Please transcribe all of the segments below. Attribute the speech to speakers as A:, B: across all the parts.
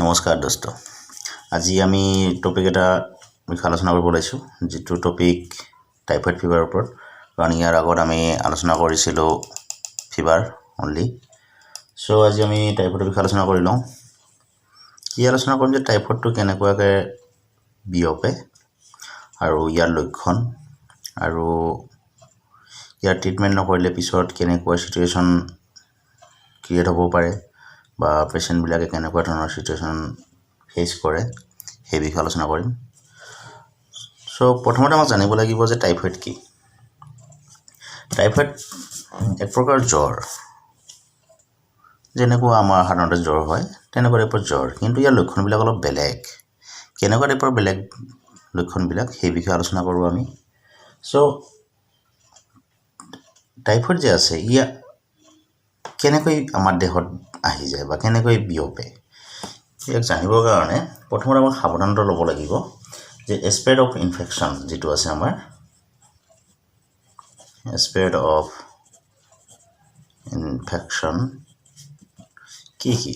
A: নমস্কাৰ দোস্ত। আজি আমি টপিক এটা বিষয়ে আলোচনা কৰিব ওলাইছোঁ, যিটো টপিক টাইফইড ফিভাৰৰ ওপৰত। কাৰণ ইয়াৰ আগত আমি আলোচনা কৰিছিলোঁ ফিভাৰ অনলি। চ' আজি আমি টাইফইডৰ বিষয়ে আলোচনা কৰি লওঁ। কি আলোচনা কৰিম যে টাইফইডটো কেনেকুৱাকৈ বিয়পে আৰু ইয়াৰ লক্ষণ আৰু ইয়াৰ ট্ৰিটমেণ্ট নকৰিলে পিছত কেনেকুৱা চিটুৱেশ্যন ক্ৰিয়েট হ'ব পাৰে বা পেচেণ্টবিলাকে কেনেকুৱা ধৰণৰ চিটুৱেশ্যন ফেচ কৰে, সেই বিষয়ে আলোচনা কৰিম। চ' প্ৰথমতে আমাক জানিব লাগিব যে টাইফইড কি। টাইফইড এক প্ৰকাৰ জ্বৰ। যেনেকুৱা আমাৰ সাধাৰণতে জ্বৰ হয়, তেনেকুৱা টাইপৰ জ্বৰ, কিন্তু ইয়াৰ লক্ষণবিলাক অলপ বেলেগ। কেনেকুৱা টাইপৰ বেলেগ লক্ষণবিলাক, সেই বিষয়ে আলোচনা কৰোঁ আমি। চ' টাইফইড যে আছে, ইয়াৰ কেনেকৈ আমাৰ দেহত আহি যায় বা কেনেকৈ বিয়পে, ইয়াক জানিবৰ কাৰণে প্ৰথমতে আমাক সাৱধানতা ল'ব লাগিব যে স্প্ৰেড অফ ইনফেকশ্যন যিটো আছে, আমাৰ স্প্ৰেড অফ ইনফেকশ্যন কি কি।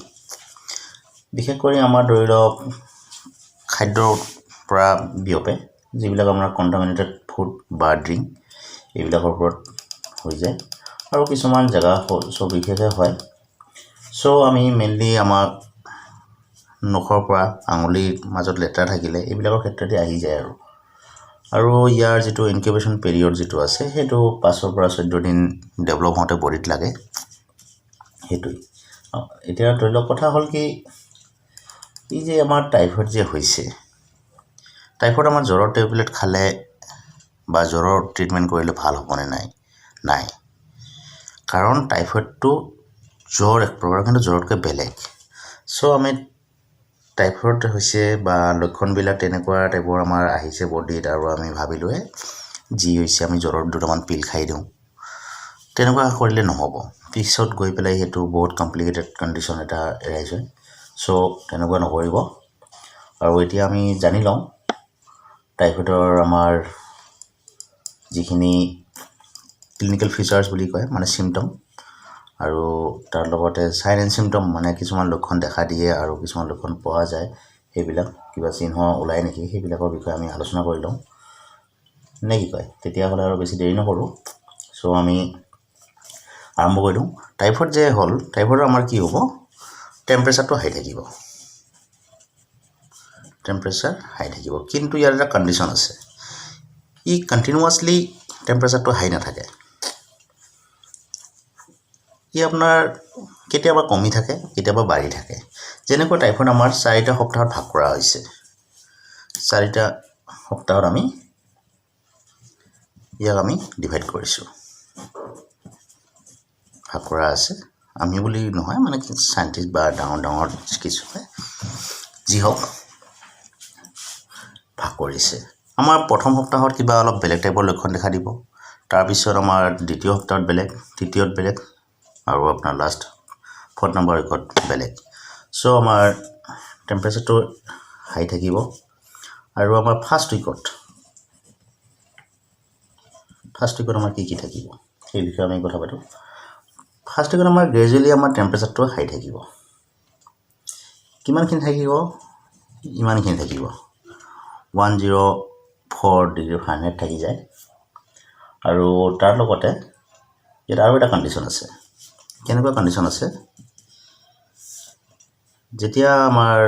A: বিশেষ কৰি আমাৰ ধৰি লওক খাদ্যৰ পৰা বিয়পে, যিবিলাক আমাৰ কণ্টামিনেটেড ফুড বা ড্ৰিংক, এইবিলাকৰ ওপৰত হৈ যায় আৰু কিছুমান জেগা বিশেষে হয়। চ' আমি মেইনলি আমাক নখৰ পৰা আঙুলিৰ মাজত লেতেৰা থাকিলে এইবিলাকৰ ক্ষেত্ৰতে আহি যায়। আৰু ইয়াৰ যিটো ইনকিউবেশ্যন পিৰিয়ড যিটো আছে, সেইটো 5ৰ পৰা 14 দিন ডেভেলপ হওঁতে বডিত লাগে। সেইটোৱেই। এতিয়া ধৰি লওক কথা হ'ল কি, এই যে আমাৰ টাইফইড যে হৈছে, টাইফইড আমাৰ জ্বৰৰ টেবলেট খালে বা জ্বৰৰ ট্ৰিটমেণ্ট কৰিলে ভাল হ'বনে? নাই নাই কাৰণ টাইফইডটো জ্বৰ এক প্ৰকাৰ, কিন্তু জ্বৰতকৈ বেলেগ। চ' আমি টাইফইড হৈছে বা লক্ষণবিলাক তেনেকুৱা টাইপৰ আমাৰ আহিছে বডিত আৰু আমি ভাবিলোৱে যি হৈছে, আমি জ্বৰৰ দুটামান পিল খাই দিওঁ, তেনেকুৱা কৰিলে নহ'ব। পিছত গৈ পেলাই সেইটো বহুত কমপ্লিকেটেড কণ্ডিশ্যন এটা এৰাইজ হয়। চ' তেনেকুৱা নকৰিব। আৰু এতিয়া আমি জানি লওঁ টাইফইডৰ আমাৰ যিখিনি ক্লিনিকেল ফিচাৰ্ছ বুলি কয়, মানে চিমটম, আৰু তাৰ লগতে চাইন এণ্ড চিমটম, মানে কিছুমান লক্ষণ দেখা দিয়ে আৰু কিছুমান লক্ষণ পোৱা যায়, সেইবিলাক কিবা চিহ্ন ওলায় নেকি, সেইবিলাকৰ বিষয়ে আমি আলোচনা কৰি লওঁ নে কি কয়? তেতিয়াহ'লে আৰু বেছি দেৰি নকৰোঁ। চ' আমি আৰম্ভ কৰি দিওঁ। টাইফইড যে হ'ল, টাইফইডৰ আমাৰ কি হ'ব? টেম্পাৰেচাৰটো হাই থাকিব, টেম্পাৰেচাৰ হাই থাকিব। কিন্তু ইয়াৰ এটা কণ্ডিশ্যন আছে, ই কণ্টিনিউৱাছলি টেম্পাৰেচাৰটো হাই নাথাকে। ই আপোনাৰ কেতিয়াবা কমি থাকে, কেতিয়াবা বাঢ়ি থাকে। যেনেকৈ টাইফইড আমাৰ চাৰিটা সপ্তাহত ভাগ কৰা হৈছে। চাৰিটা সপ্তাহত আমি ইয়াক আমি ডিভাইড কৰিছোঁ, ভাগ কৰা আছে। আমি বুলি নহয়, মানে চাইণ্টিষ্ট বা ডাঙৰ ডাঙৰ চিকিৎসকে যি হওক ভাগ কৰিছে। আমাৰ প্ৰথম সপ্তাহত কিবা অলপ বেলেগ টাইপৰ লক্ষণ দেখা দিব, তাৰপিছত আমাৰ দ্বিতীয় সপ্তাহত বেলেগ, তৃতীয়ত বেলেগ আৰু আপোনাৰ লাষ্ট ফৰ্থ নম্বৰ উইকত বেলেগ। চ' আমাৰ টেম্পাৰেচাৰটো হাই থাকিব আৰু আমাৰ ফাৰ্ষ্ট উইকত আমাৰ কি কি থাকিব, সেই বিষয়ে আমি কথা পাতোঁ। ফাৰ্ষ্ট উইকত আমাৰ গ্ৰেজুৱেলি আমাৰ টেম্পাৰেচাৰটো হাই থাকিব। কিমানখিনি থাকিব? ইমানখিনি থাকিব, 104 ডিগ্ৰী ফাৰেনহাইট থাকি যায়। আৰু তাৰ লগতে ইয়াত আৰু এটা কণ্ডিশ্যন আছে। কেনেকুৱা কণ্ডিশ্যন আছে? যেতিয়া আমাৰ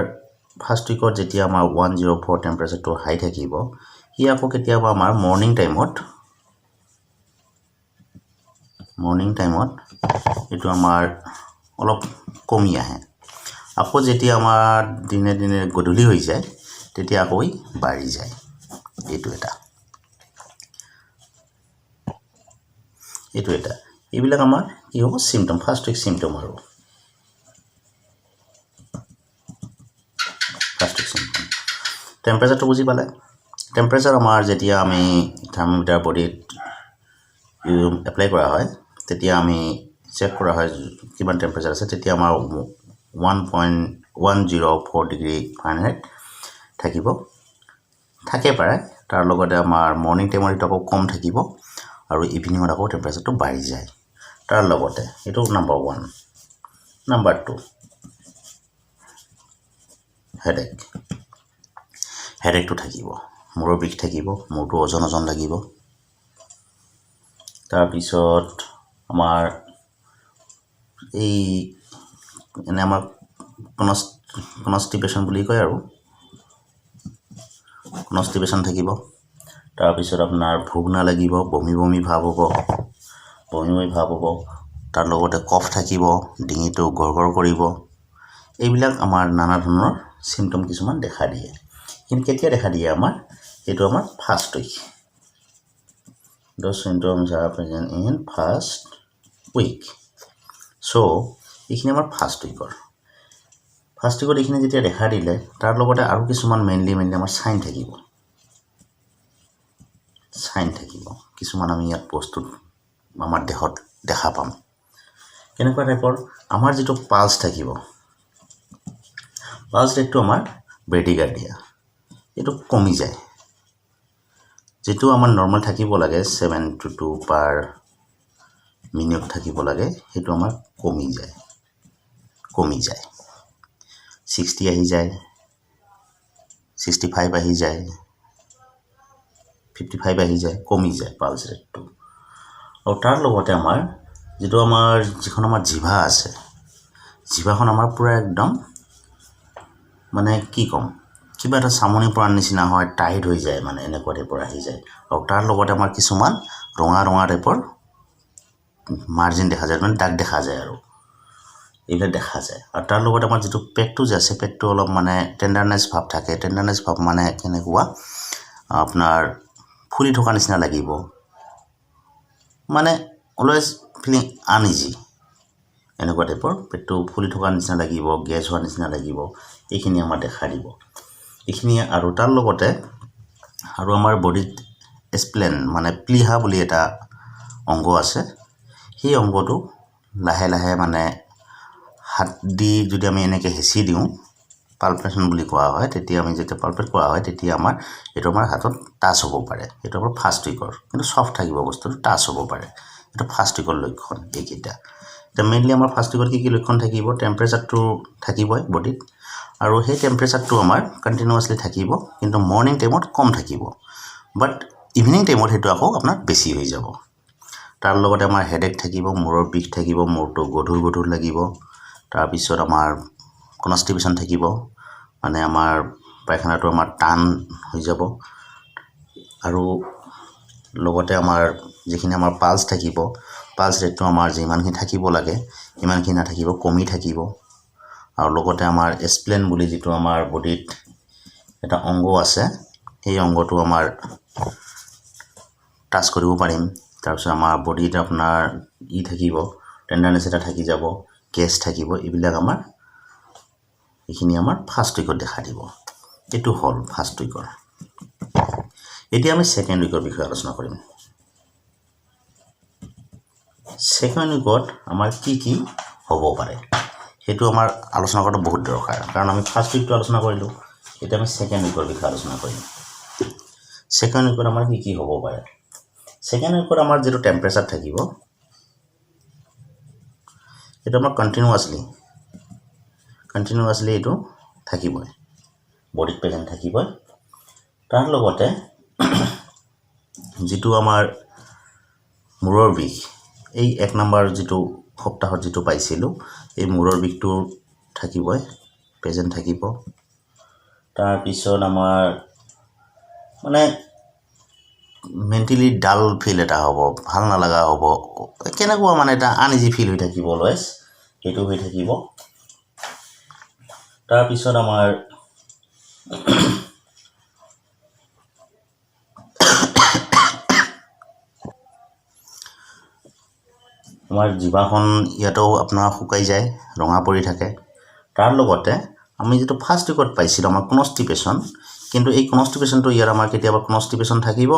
A: ফাৰ্ষ্ট উইকত যেতিয়া আমাৰ 104 টেম্পাৰেচাৰটো হাই থাকিব, সি আকৌ কেতিয়াবা আমাৰ মৰ্ণিং টাইমত এইটো আমাৰ অলপ কমি আহে। আকৌ যেতিয়া আমাৰ দিনে দিনে গধূলি হৈ যায়, তেতিয়া আকৌ ই বাঢ়ি যায়। এইটো এটা এইবিলাক আমাৰ কি হ'ব? চিমটম, ফাৰ্ষ্ট উইক চিমটম আৰু ফাৰ্ষ্ট উইক চিমটম টেম্পাৰেচাৰটো বুজি পালে। টেম্পাৰেচাৰ আমাৰ যেতিয়া আমি থাৰ্মোমিটাৰ বডিত এপ্লাই কৰা হয়, তেতিয়া আমি চেক কৰা হয় কিমান টেম্পাৰেচাৰ আছে, তেতিয়া আমাৰ 1.104 ডিগ্ৰী ফাৰেনহাইট থাকিব, থাকে পাৰে। তাৰ লগতে আমাৰ মৰ্ণিং টাইমত এইটো আকৌ কম থাকিব আৰু ইভিনিঙত আকৌ টেম্পাৰেচাৰটো বাঢ়ি যায়। তাৰ লগতে এইটো number one. Number two, headache, হেডেকটো থাকিব, মূৰৰ বিষ থাকিব, মূৰটো ওজন ওজন লাগিব। তাৰপিছত আমাৰ এই এনে আমাৰ কনষ্টিপেশ্যন বুলি কয় আৰু, কনষ্টিপেশ্যন থাকিব। তাৰপিছত আপোনাৰ ভোক নালাগিব, বমি বমি ভাৱ হ'ব, বমি বমি ভাৱ হ'ব। তাৰ লগতে কফ থাকিব, ডিঙিটো গৰগৰ কৰিব। এইবিলাক আমাৰ নানা ধৰণৰ চিমটম কিছুমান দেখা দিয়ে। কিন্তু কেতিয়া দেখা দিয়ে আমাৰ? এইটো আমাৰ first week. Those symptoms are present in first week. So এইখিনি আমাৰ ফাৰ্ষ্ট উইকৰ। ফাৰ্ষ্ট উইকত এইখিনি যেতিয়া দেখা দিলে, তাৰ লগতে আৰু কিছুমান মেইনলি মেইনলি আমাৰ চাইন থাকিব, চাইন থাকিব কিছুমান। আমি ইয়াত বস্তুত আমাৰ দেহত দেখা পাম কেনেকুৱা টাইপৰ। আমাৰ যিটো পালছ থাকিব, পালছ ৰেটটো আমাৰ ব্ৰেডিকাৰ্ডিয়া, এইটো কমি যায়। যিটো আমাৰ নৰ্মেল থাকিব লাগে, 72 পাৰ মিনিট থাকিব লাগে, সেইটো আমাৰ কমি যায়, কমি যায়, 60 আহি যায়, 65 আহি যায়, 55 আহি যায়, কমি যায় পালছ ৰেটটো। আৰু তাৰ লগতে আমাৰ যিটো আমাৰ যিখন আমাৰ জিভা আছে, জিভাখন আমাৰ পূৰা একদম মানে কি ক'ম, কিবা এটা চামনি পৰাৰ নিচিনা হয়, টাইট হৈ যায়, মানে এনেকুৱা টাইপৰ আহি যায়। আৰু তাৰ লগতে আমাৰ কিছুমান ৰঙা ৰঙা টাইপৰ মাৰ্জিন দেখা যায়, মানে দাগ দেখা যায় আৰু এইবিলাক দেখা যায়। আৰু তাৰ লগতে আমাৰ যিটো পেটটো যে আছে, পেটটো অলপ মানে টেণ্ডাৰনেছ ভাৱ থাকে। টেণ্ডাৰনেছ ভাৱ মানে কেনেকুৱা? আপোনাৰ ফুলি থকা নিচিনা লাগিব, মানে অলৱেজ ফিলিং আনইজি, এনেকুৱা টাইপৰ পেটটো ফুলি থকা নিচিনা লাগিব, গেছ হোৱা নিচিনা লাগিব। এইখিনি আমাৰ দেখা দিব এইখিনি। আৰু তাৰ লগতে আৰু আমাৰ বডিত স্প্লিন, মানে প্লিহা বুলি এটা অংগ আছে, সেই অংগটো লাহে লাহে মানে হাত দি যদি আমি এনেকৈ হেঁচি দিওঁ, পালপেশ্যন বুলি কোৱা হয়, তেতিয়া আমি যেতিয়া পালপেট কৰা হয়, তেতিয়া আমাৰ এইটো আমাৰ হাতত টাচ হ'ব পাৰে। এইটো আমাৰ ফাৰ্ষ্ট উইকৰ, কিন্তু চফ্ট থাকিব বস্তুটো, টাচ হ'ব পাৰে। এইটো ফাৰ্ষ্ট উইকৰ লক্ষণ এইকেইটা। এতিয়া মেইনলি আমাৰ ফাৰ্ষ্ট উইকত কি কি লক্ষণ থাকিব? টেম্পাৰেচাৰটো থাকিবই বডিত, আৰু সেই টেম্পাৰেচাৰটো আমাৰ কণ্টিনিউৱাছলি থাকিব, কিন্তু মৰ্ণিং টাইমত কম থাকিব, বাট ইভিনিং টাইমত সেইটো আকৌ আপোনাৰ বেছি হৈ যাব। তাৰ লগতে আমাৰ হেডেক থাকিব, মূৰৰ বিষ থাকিব, মূৰটো গধুৰ গধুৰ লাগিব। তাৰপিছত আমাৰ কনষ্টিপেশ্যন থাকিব, মানে আমাৰ পায়খানাটো আমাৰ টান হৈ যাব। আৰু লগতে আমাৰ যিখিনি আমাৰ পালছ থাকিব, পালছ ৰেটটো আমাৰ যিমানখিনি থাকিব লাগে সিমানখিনি নাথাকিব, কমি থাকিব। আৰু লগতে আমাৰ স্প্লিন বুলি যিটো আমাৰ বডিত এটা অংগ আছে, সেই অংগটো আমাৰ টাচ কৰিব পাৰিম। তাৰপিছত আমাৰ বডিত আপোনাৰ ই থাকিব, টেণ্ডাৰনেছ এটা থাকি যাব, গেছ থাকিব। এইবিলাক আমাৰ এইখিনি আমাৰ ফাৰ্ষ্ট উইকত দেখা দিব। এইটো হ'ল ফাৰ্ষ্ট উইকৰ। এতিয়া আমি ছেকেণ্ড উইকৰ বিষয়ে আলোচনা কৰিম। ছেকেণ্ড উইকত আমাৰ কি কি হ'ব পাৰে, সেইটো আমাৰ আলোচনা কৰাটো বহুত দৰকাৰ, কাৰণ আমি ফাৰ্ষ্ট উইকটো আলোচনা কৰিলোঁ, এতিয়া আমি ছেকেণ্ড উইকৰ বিষয়ে আলোচনা কৰিম। ছেকেণ্ড উইকত আমাৰ কি কি হ'ব পাৰে? ছেকেণ্ড উইকত আমাৰ যিটো টেম্পাৰেচাৰ থাকিব, সেইটো আমাৰ কণ্টিনিউৱাছলি কণ্টিনিউৱাছলি এইটো থাকিবই, বডিত প্ৰেজেণ্ট থাকিবই। তাৰ লগতে যিটো আমাৰ মূৰৰ বিষ, এই এক নম্বৰ যিটো সপ্তাহত যিটো পাইছিলোঁ, এই মূৰৰ বিষটো থাকিবই, প্ৰেজেণ্ট থাকিব। তাৰপিছত আমাৰ মানে মেণ্টেলি ডাল ফিল এটা হ'ব, ভাল নালাগা হ'ব, কেনেকুৱা মানে এটা আনইজি ফিল হৈ থাকিব অলৱেজ, সেইটো হৈ থাকিব। তাৰপিছত আমাৰ আমাৰ জিভাখন ইয়াতো আপোনাৰ শুকাই যায়, ৰঙা পৰি থাকে। তাৰ লগতে আমি যিটো ফাৰ্ষ্ট উইকত পাইছিলোঁ আমাৰ কনষ্টিপেশ্যন, কিন্তু এই কনষ্টিপেশ্যনটো ইয়াত আমাৰ কেতিয়াবা কনষ্টিপেশ্যন থাকিব,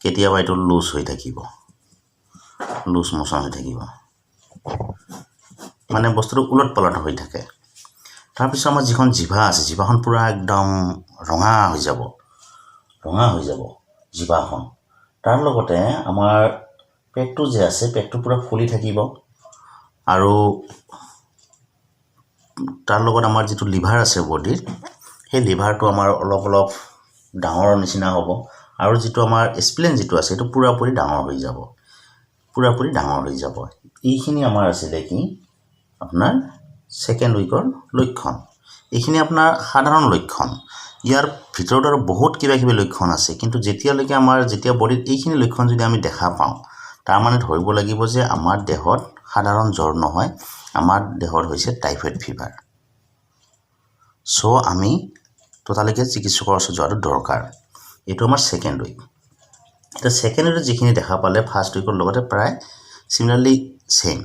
A: কেতিয়াবা এইটো লুজ হৈ থাকিব, লুজ মোচন হৈ থাকিব, মানে বস্তুটো ওলট পালট হৈ থাকে। তাৰপিছত আমাৰ যিখন জিভা আছে, জিভাখন পূৰা একদম ৰঙা হৈ যাব, ৰঙা হৈ যাব জিভাখন। তাৰ লগতে আমাৰ পেটটো যে আছে, পেটটো পূৰা ফুলি থাকিব আৰু তাৰ লগত আমাৰ যিটো লিভাৰ আছে বডিৰ, সেই লিভাৰটো আমাৰ অলপ অলপ ডাঙৰৰ নিচিনা হ'ব আৰু যিটো আমাৰ স্প্লেন যিটো আছে সেইটো পূৰাপূৰি ডাঙৰ হৈ যাব, পূৰাপূৰি ডাঙৰ হৈ যাব। এইখিনি আমাৰ আছিলে কি আপোনাৰ ছেকেণ্ড উইকৰ লক্ষণ। এইখিনি আপোনাৰ সাধাৰণ লক্ষণ। ইয়াৰ ভিতৰত আৰু বহুত কিবা কিবি লক্ষণ আছে, কিন্তু যেতিয়ালৈকে আমাৰ যেতিয়া বডিত এইখিনি লক্ষণ যদি আমি দেখা পাওঁ, তাৰমানে ধৰিব লাগিব যে আমাৰ দেহত সাধাৰণ জ্বৰ নহয়, আমাৰ দেহত হৈছে টাইফইড ফিভাৰ। চ' আমি ততালিকে চিকিৎসকৰ ওচৰত যোৱাটো দৰকাৰ। এইটো আমাৰ ছেকেণ্ড উইক। এতিয়া ছেকেণ্ড উইকত যিখিনি দেখা পালে ফাৰ্ষ্ট উইকৰ লগতে প্ৰায় চিমিলাৰলি ছেইম,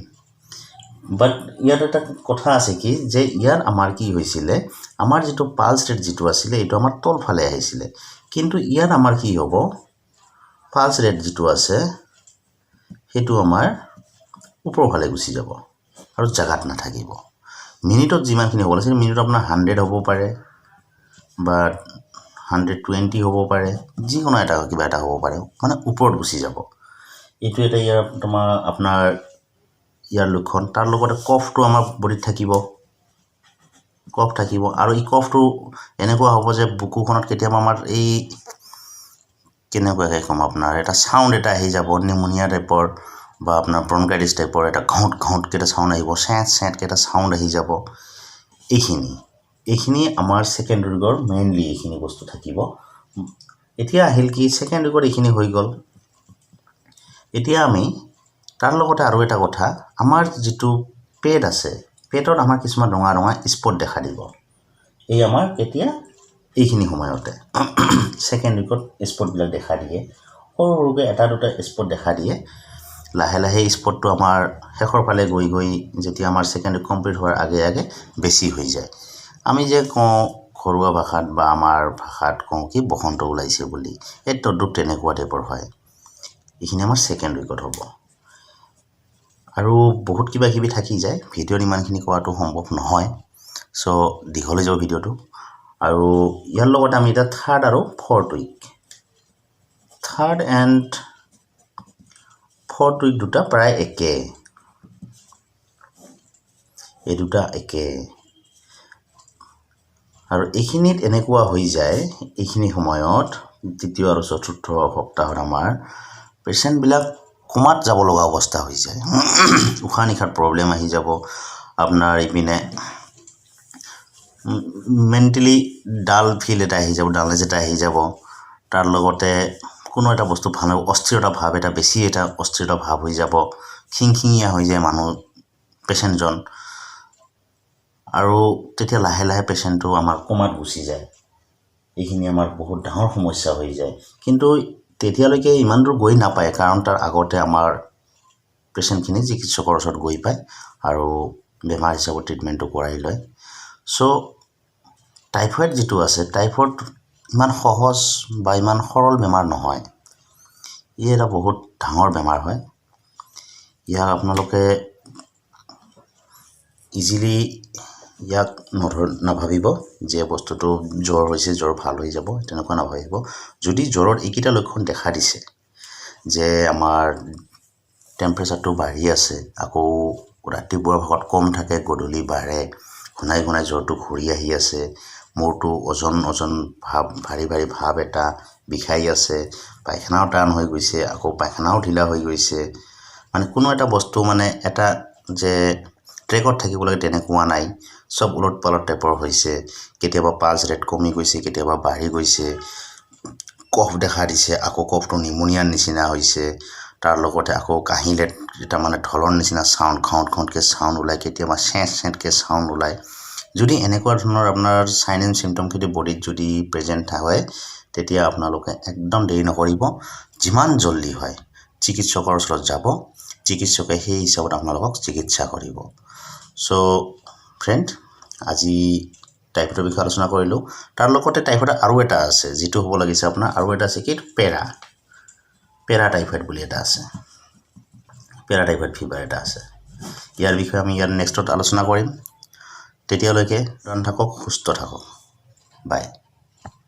A: বাট ইয়াত এটা কথা আছে কি যে ইয়াত আমাৰ কি হৈছিলে, আমাৰ যিটো পালছ ৰেট যিটো আছিলে এইটো আমাৰ তলফালে আহিছিলে, কিন্তু ইয়াত আমাৰ কি হ'ব, পালছ ৰেট যিটো আছে সেইটো আমাৰ ওপৰৰ ফালে গুচি যাব আৰু জেগাত নাথাকিব। মিনিটত যিমানখিনি হ'ব লাগিছিলে, মিনিটত আপোনাৰ 100 হ'ব পাৰে বা 120 হ'ব পাৰে, যিকোনো এটা কিবা এটা হ'ব পাৰে, মানে ওপৰত গুচি যাব। এইটো এটা ইয়াৰ তোমাৰ আপোনাৰ ইয়াৰ লক্ষণ। তাৰ লগতে কফটো আমাৰ বডিত থাকিব, কফ থাকিব আৰু এই কফটো এনেকুৱা হ'ব যে বুকুখনত কেতিয়াবা আমাৰ এই কেনেকুৱাকৈ ক'ম আপোনাৰ এটা চাউণ্ড এটা আহি যাব, নিমুনিয়া টাইপৰ বা আপোনাৰ ব্ৰংকাইটিছ টাইপৰ এটা ঘাউট ঘাউটকৈ এটা চাউণ্ড আহিব, চেঁত চেঁতকৈ এটা চাউণ্ড আহি যাব। এইখিনি এইখিনি আমাৰ ছেকেণ্ড উইকৰ মেইনলি এইখিনি বস্তু থাকিব। এতিয়া আহিল কি ছেকেণ্ড উইকত এইখিনি হৈ গ'ল। এতিয়া আমি তাৰ লগতে আৰু এটা কথা, আমাৰ যিটো পেট আছে, পেটত আমাৰ কিছুমান ৰঙা ৰঙা স্পট দেখা দিব। এই আমাৰ কেতিয়া এইখিনি সময়তে ছেকেণ্ড উইকত স্পটবিলাক দেখা দিয়ে, সৰু সৰুকৈ এটা দুটা স্পট দেখা দিয়ে। লাহে লাহে স্পটটো আমাৰ শেষৰ ফালে গৈ গৈ যেতিয়া আমাৰ ছেকেণ্ড উইক কমপ্লিট হোৱাৰ আগে আগে বেছি হৈ যায়। আমি যে কওঁ ঘৰুৱা ভাষাত বা আমাৰ ভাষাত কওঁ কি বসন্ত ওলাইছে বুলি, এই তদ্ৰূপ তেনেকুৱা টাইপৰ হয়। এইখিনি আমাৰ ছেকেণ্ড উইকত হ'ব। আৰু বহুত কিবা কিবি থাকি যায়, ভিডিঅ'ত ইমানখিনি কোৱাটো সম্ভৱ নহয়, চ' দীঘল হৈ যাব ভিডিঅ'টো। আৰু ইয়াৰ লগতে আমি এতিয়া থাৰ্ড আৰু fourth week, third and fourth week দুটা প্ৰায় একে, এই দুটা একে। আৰু এইখিনিত এনেকুৱা হৈ যায়, এইখিনি সময়ত তৃতীয় আৰু চতুৰ্থ সপ্তাহত আমাৰ পেচেণ্টবিলাক কোমাত যাব লগা অৱস্থা হৈ যায়। উশাহ নিশাত প্ৰব্লেম আহি যাব, আপোনাৰ ইপিনে মেণ্টেলি ডাল ফিল এটা আহি যাব, ডালনেছ এটা আহি যাব। তাৰ লগতে কোনো এটা বস্তু ভাল অস্থিৰতা ভাৱ এটা বেছি এটা অস্থিৰতা ভাৱ হৈ যাব, খিংখিঙীয়া হৈ যায় মানুহ পেচেণ্টজন। আৰু তেতিয়া লাহে লাহে পেচেণ্টটো আমাৰ কোমাত গুচি যায়। এইখিনি আমাৰ বহুত ডাঙৰ সমস্যা হৈ যায়। কিন্তু তেতিয়ালৈকে ইমান দূৰ গৈ নাপায়, কাৰণ তাৰ আগতে আমাৰ পেচেণ্টখিনি চিকিৎসকৰ ওচৰত গৈ পায় আৰু বেমাৰ হিচাপত ট্ৰিটমেণ্টটো কৰাই লয়। চ' টাইফইড যিটো আছে, টাইফইড ইমান সহজ বা ইমান সৰল বেমাৰ নহয়, ই এটা বহুত ডাঙৰ বেমাৰ হয়। ইয়াক আপোনালোকে ইজিলি ইয়াক নাভাবিব যে বস্তুটো জ্বৰ হৈছে, জ্বৰ ভাল হৈ যাব, তেনেকুৱা নাভাবিব। যদি জ্বৰত এইকেইটা লক্ষণ দেখা দিছে যে আমাৰ টেম্পাৰেচাৰটো বাঢ়ি আছে, আকৌ ৰাতিপুৱাৰ ভাগত কম থাকে, গধূলি বাঢ়ে, ঘনাই ঘনাই জ্বৰটো ঘূৰি আহি আছে, মূৰটো ওজন ওজন ভাৱ, ভাৰী ভাৰী ভাৱ এটা বিষাই আছে, পায়খানাও টান হৈ গৈছে, আকৌ পায়খানাও ঢিলা হৈ গৈছে, মানে কোনো এটা বস্তু মানে এটা যে ট্ৰেকত থাকিব লাগে তেনেকুৱা নাই, চব ওলট পালট টাইপৰ হৈছে, কেতিয়াবা পালছ ৰেট কমি গৈছে, কেতিয়াবা বাঢ়ি গৈছে, কফ দেখা দিছে, আকৌ কফটো নিমুনিয়াৰ নিচিনা হৈছে, তাৰ লগতে আকৌ কাহিলে এটা মানে ঢোলৰ নিচিনা চাউণ্ড খাউণ্ড খাউণ্ডকৈ চাউণ্ড ওলায়, কেতিয়াবা চেঁত চেঁতকৈ চাউণ্ড ওলায়। যদি এনেকুৱা ধৰণৰ আপোনাৰ চাইন এণ্ড চিমটমখিনি বডিত যদি প্ৰেজেণ্ট হয়, তেতিয়া আপোনালোকে একদম দেৰি নকৰিব, যিমান জল্দি হয় চিকিৎসকৰ ওচৰত যাব, চিকিৎসকে সেই হিচাপত আপোনালোকক চিকিৎসা কৰিব। চ' ফ্ৰেণ্ড, আজি টাইফইডৰ বিষয়ে আলোচনা কৰিলোঁ। তাৰ লগতে টাইফইডৰ আৰু এটা আছে, যিটো হ'ব লাগিছে আপোনাৰ আৰু এটা আছে কি পেৰা টাইফইড বুলি এটা আছে, পেৰা টাইফইড ফিভাৰ এটা আছে। ইয়াৰ বিষয়ে আমি ইয়াৰ নেক্সটত আলোচনা কৰিম। তেতিয়ালৈকে থাকক, সুস্থ থাকক, বাই।